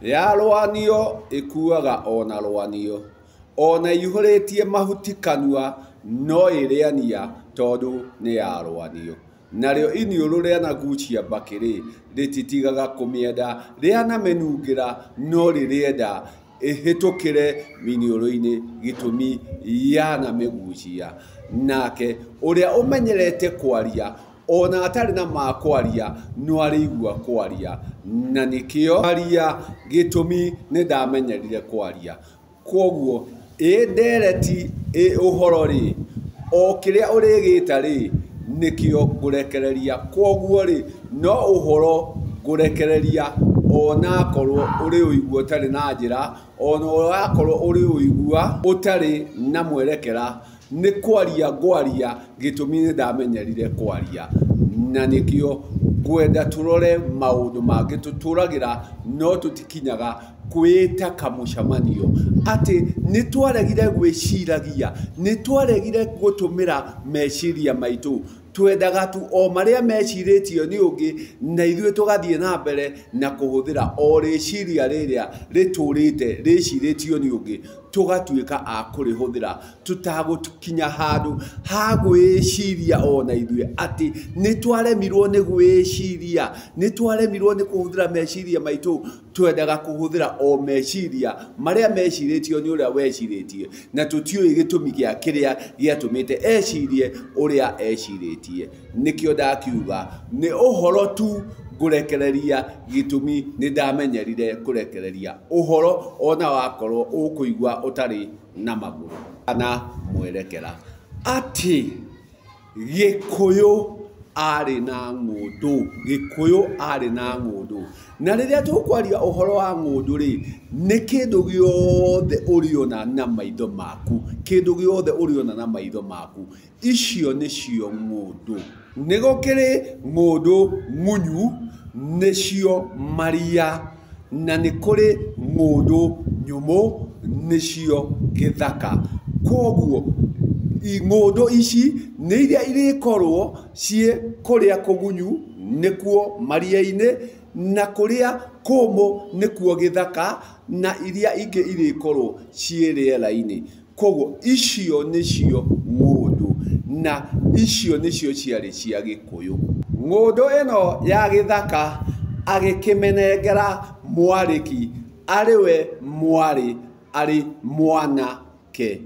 Ya rwanio ĩkuaga ona rwanio, ona ĩihũrĩtie mahuti kanua no ĩrĩania tondũ nĩ ya rwanio. Narĩo iniũrũ rĩanagucia mbakĩ-rĩ, rĩtitigaga kũmĩenda, rĩanamĩnungĩra no rĩrĩenda ĩhĩtũkĩre mĩniũrũ-inĩ gĩtũmi yanamĩgucia. Nake ũrĩa ũmenyerete kwaria ona atarĩ na ma kwaria no arĩigua kwaria, na nĩkĩo aria gĩtũmi nĩ ndamenyerire kwaria. Kwoguo ĩ ndereti ĩ ũhoro rĩ, o kĩrĩa ũrĩgĩta rĩ, nĩkĩo ngũrekereria. Kwoguo rĩ, no ũhoro ngũrekereria onakorwo ũrĩ ũigua ũtarĩ na njĩra, ona ũrakorwo ũrĩ ũigua ũtarĩ na mwerekera, nĩ kwaria ngwaria gĩtũmi nĩ ndamenyerire kwaria. Na nĩkĩo ngwenda tũrore maũndũ mangĩ tũtũragĩra no tũtikinyaga kwĩta kamũcemanio atĩ nĩ twaregire gwĩciragia, nĩ twaregire gũtũmĩra meciria maitũ, twendaga tu o marĩa mecirĩtio nĩ ũngĩ na ithuĩ tũgathiĩ na mbere na kũhũthĩra o rĩciria rĩrĩa rĩtũrĩte rĩcirĩtio nĩ ũngĩ, tũgatuĩka a kũrĩhũthĩra tũtagũkinya handũ ha gwĩciria ona ithuĩ atĩ nĩ twaremirwo nĩ gwĩciria, nĩ twaremirwo nĩ kũhũthĩra meciria maitũ, twendaga kũhũthĩra o meciria marĩa mecirĩtio nĩ ũrĩa wecirĩtie, na tũtiũĩ gĩtũmi gĩa kĩrĩa gĩatũmĩte ecirie ũrĩa ecirĩtie. Nĩkĩo ndakiuga nĩ ũhoro tu ngũrekereria gĩtũmi nĩ ndamenyerire kũrekereria ũhoro ona wakorwo ũkũigua ũtarĩ na magũrũ kana mwerekera. Atĩ Gĩkũyũ arĩ na ng'ũndũ, Gĩkũyũ arĩ na ng'ũndũ. Na rĩrĩa tũkwaria ũhoro wa ng'ũndũ rĩ, nĩ kĩndũ gĩothe ũrĩona na maitho maku, kĩndũ gĩothe ũrĩona na maitho maku, icio nĩcio ng'ũndũ. Nĩ gũkĩrĩ ng'ũndũ ng'unyu, nĩcio maria, na nĩ kũrĩ ng'ũndũ nyũmũ, nĩcio gĩthaka. Kwoguo ng'ũndũ ici nĩ iria irĩkorwo ciĩ kũrĩa kũgunyu nĩkuo maria-inĩ, na kũrĩa kũmũ nĩkuo gĩthaka, na iria ingĩ irĩkorwo ciĩ rĩera-inĩ. Kwoguo icio nĩcio ng'ũndũ, na icio nĩcio ciarĩ cia Gĩkũyũ. Ng'ũndũ ĩno ya gĩthaka agĩkĩmĩnengera mwarĩki arĩ we mwarĩ arĩ mwanake.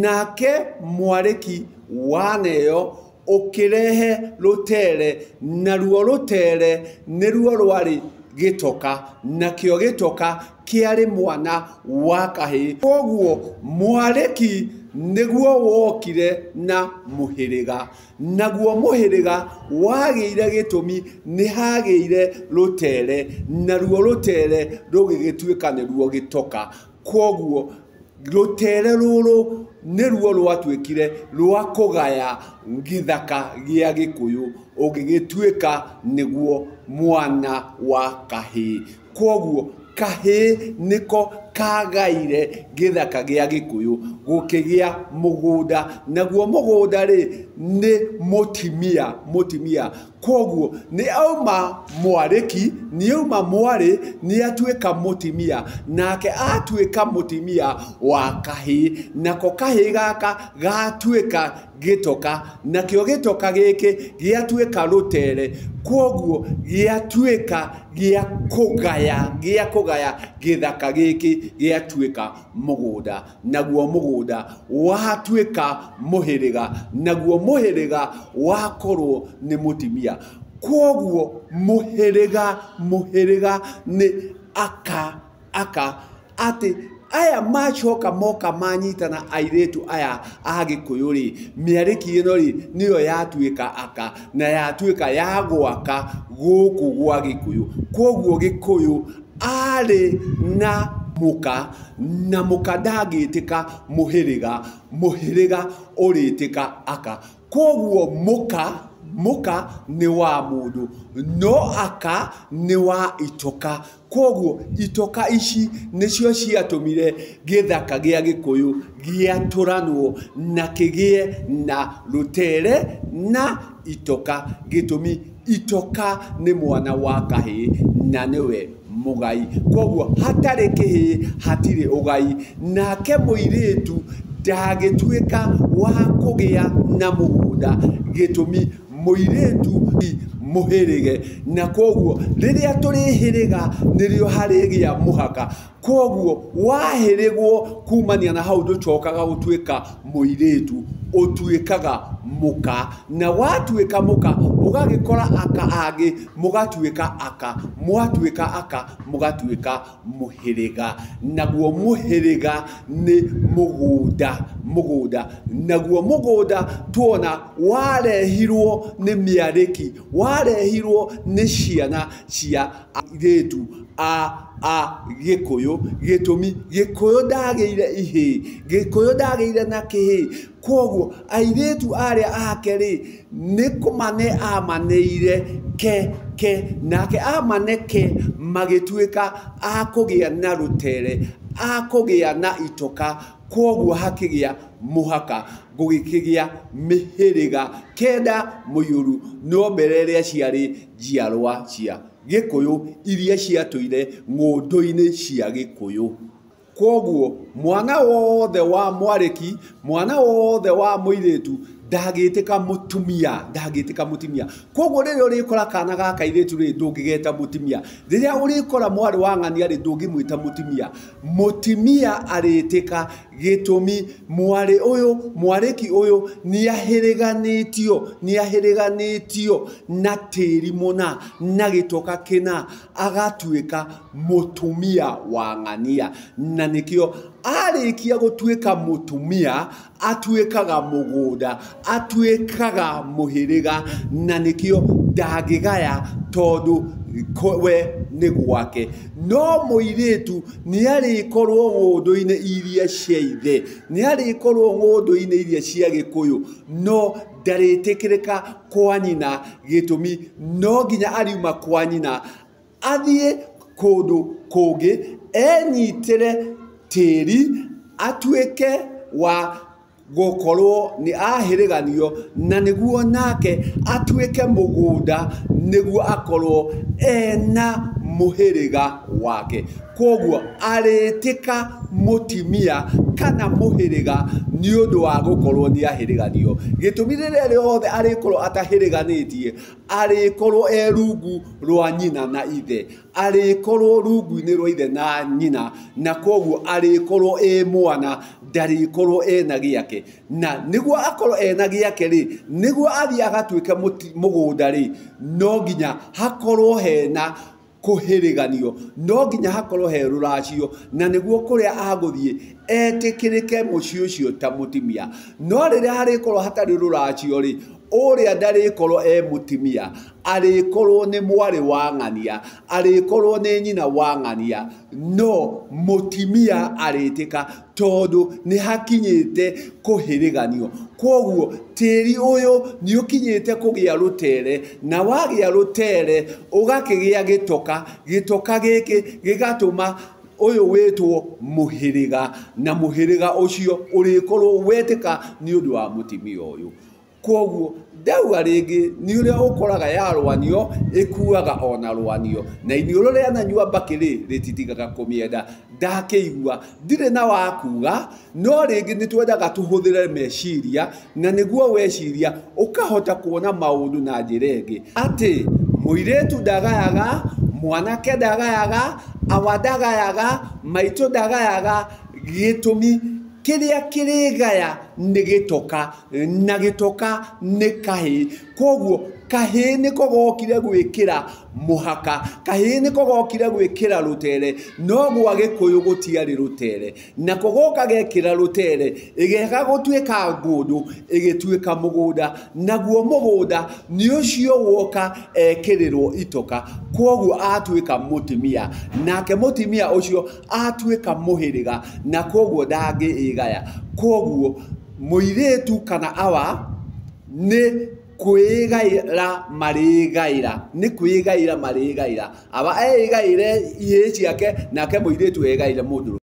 Nake mwarĩki waneo ũkĩrehe rũtere, naruo rũtere nĩruo rwarĩ gĩtoka, nakĩo gĩtoka kĩarĩ mwana wa kahĩĩ. Kwoguo mwarĩki nĩguo wokire na mũhĩrĩga, naguo mũhĩrĩga wagĩire gĩtũmi nĩ hagĩire rũtere, naruo rũtere rũgĩgĩtuĩka nĩruo gĩtoka. Kwoguo rũtere rũrũ nĩruo rwatuĩkire rwa kũgaya gĩthaka gĩa Gĩkũyũ, ũgĩgĩtuĩka nĩguo mwana wa kahĩĩ. Kwoguo kahĩĩ nĩko kagaire gĩthaka gĩa Gĩkũyũ, gũkĩgĩa mũgũnda, naguo mũgũnda rĩ nĩ mũtimia, mũtimia. Kwoguo nĩ auma mwarĩki, nĩ auma mwarĩ, nĩ atuĩka mũtimia, nake atuĩka mũtimia wa kahĩĩ, nako kahĩĩ gaka gatuĩka gĩtoka, nakĩo gĩtoka gĩkĩ gĩatuĩka rũtere. Kwoguo gĩatuĩka gĩa kũgaya, gĩa kũgaya gĩthaka gĩkĩ gĩatuĩka mũgũnda, naguo mũgũnda watuĩka mũhĩrĩga, naguo mũhĩrĩga wakorwo nĩ mũtimia. Kwoguo mũhĩrĩga, mũhĩrĩga nĩ aka, aka atĩ aya macoka moka manyitana airĩtu aya a Gĩkũyũ rĩ, mĩarĩki ĩno rĩ nĩyo yatuĩka aka na yatuĩka ya gwaka gũkũ gwa Gĩkũyũ. Kwoguo Gĩkũyũ arĩ na mũka, na mũka ndangĩtĩka mũhĩrĩga, mũhĩrĩga ũrĩtĩka aka. Kwoguo mũka, mũka nĩ wa mũndũ, no aka nĩ wa itoka. Kwoguo itoka ici nĩcio ciatũmire gĩthaka gĩa Gĩkũyũ gĩatũranwo na kĩgĩe na rũtere na itoka. Gĩtũmi itoka nĩ mwana wa kahĩĩ na nĩwe mũgai. Koguo hatarĩ kĩhĩĩ hatirĩ ũgai. Nake mũirĩtu ndangĩtuĩka wa kũgĩa na mũgũnda, gĩtũmi mũirĩtu ti mũhĩrĩge, na koguo rĩrĩa tũrĩhĩrĩga nĩrĩo harĩgĩa mũhaka. Koguo wahĩrĩgwo kumania na hau ndũcokaga gũtuĩka mũirĩtu, ũtuĩkaga mũka, na watuĩka mũka ũgagĩkora aka angĩ mũgatuĩka aka, mwatuĩka aka mũgatuĩka mũhĩrĩga, naguo mũhĩrĩga nĩ mũgũnda, mũgũnda, naguo mũgũnda tuona warehirwo nĩ mĩarĩki, warehirwo nĩ ciana cia airĩtu a Gĩkũyũ. Gĩtũmi Gĩkũyũ ndagĩire ihĩĩ, Gĩkũyũ ndagĩire na kĩhĩĩ, koguo airĩtu arĩa ake rĩ nĩ kũmane amaneire ke ke, nake amane ke magĩtuĩka a kũgĩa na rũtere, a kũgĩa na itoka, koguo hakĩgĩa mũhaka, gũgĩkĩgĩa mĩhĩrĩga kenda mũiyũru, no mbere ĩrĩa ciarĩ njiarwa cia Gĩkũyũ iria ciatũire ng'ũndũ-inĩ cia Gĩkũyũ. Koguo mwana wothe wa mwarĩki, mwana wothe wa mũirĩtu ndangĩtĩka mũtumia, ndangĩtĩka mũtumia. Koguo rĩrĩa ũrĩkora kana ga kairĩtu rĩ ndũngĩgeta mũtumia, rĩrĩa ũrĩkora mwarĩ wa ng'ania rĩ ndũngĩmwĩta mũtumia. Mũtumia arĩtĩka gĩtũmi mwarĩ ũyũ, mwarĩki ũyũ nĩahĩrĩganĩtio, nĩahĩrĩganĩtio na tĩri mũna, na gĩtoka kĩna, agatuĩka mũtumia wa ng'ania. Na nĩkĩo arĩkia gũtuĩka mũtumia atuĩkaga mũgũnda, atuĩkaga mũhĩrĩga, na nĩkĩo ndangĩgaya tondũ we nĩ gwake. No mũirĩtu nĩarĩkorwo ng'ũndũ-inĩ iria cia ithe, nĩarĩkorwo ng'ũndũ-inĩ iria cia Gĩkũyũ, no ndarĩtĩkĩrĩka kwa nyina, gĩtũmi no nginya ariuma kwa nyina athiĩ kũndũ kũngĩ enyitĩre tĩri, atuĩke wa gũkorwo nĩ ahĩrĩganio, na nĩguo nake atuĩke mũgũnda, nĩguo akorwo ena mũhĩrĩga wake. Koguo arĩtĩka mũtumia kana mũhĩrĩga nĩ ũndũ wa gũkorwo nĩ ahĩrĩganio. Gĩtũmi rĩrĩa rĩothe arĩkorwo atahĩrĩganĩtie, arĩkorwo e rungu rwa nyina na ithe, arĩkorwo rungu-inĩ rwa ithe na nyina, na koguo arĩkorwo e mwana, ndarĩkorwo ena gĩake. Na nĩguo akorwo ena gĩake rĩ, nĩguo athiĩ agatuĩke mũgũnda rĩ, no nginya hakorwo hena kũhĩrĩganio, no nginya hakorwo he rũracio, na nĩguo kũrĩa agũthiĩ etĩkĩrĩke mũciĩ ũcio ta mũtumia. No rĩrĩa harĩkorwo hatarĩ rũracio rĩ, ũrĩa ndarĩkorwo e mũtumia, arĩkorwo nĩ mwarĩ wa ng'ania, arĩkorwo nĩ nyina wa ng'ania, no mũtumia arĩtĩka tondũ nĩ hakinyĩte kũhĩrĩganio. Koguo tĩri ũyũ nĩ ũkinyĩte kũgĩa rũtere, na wagĩa rũtere ũgakĩgĩa gĩtoka, gĩtoka gĩkĩ gĩgatũma ũyũ wĩtwo mũhĩrĩga, na mũhĩrĩga ũcio ũrĩkorwo wetĩka nĩ ũndũ wa mũtumia ũyũ. Koguo ndauga rĩngĩ nĩ ũrĩa ũkoraga yarwanio ĩkuaga ona rwanio, na iniũrũ rĩananyua mbakĩ rĩ rĩtitigaga kũmĩenda. Ndakĩigua ndirĩ na wa kuga, no rĩngĩ nĩ twendaga tũhũthĩre meciria, na nĩguo weciria ũkahota kuona maũndũ na njĩra ĩngĩ, atĩ mũirĩtu ndagayaga, mwanake ndagayaga, awa ndagayaga, maitũ ndagayaga, gĩtũmi kĩrĩa kĩrĩgaya nĩ gĩtoka, na gĩtoka nĩ kahĩĩ. Koguo kahĩĩ nĩko gokire gwĩkĩra mũhaka, kahĩĩ nĩko gokire gwĩkĩra rũtere, no gwa Gĩkũyũ gũtiarĩ rũtere, nako goka gekĩra rũtere ĩgeka gũtuĩka ngũndũ, ĩgĩtuĩka mũgũnda, naguo mũgũnda nĩ ũcio woka ekĩrĩrwo itoka, koguo atuĩka mũtumia, nake mũtumia ũcio atuĩka mũhĩrĩga, na koguo ndangĩĩgaya. Koguo mũirĩtu kana awa nĩ kwĩgaĩra marĩgaĩra, nĩ kwĩgaĩra marĩgaĩra, awa eĩgaĩre ihĩĩ ciake, nake mũirĩtu egaĩre mũndũ.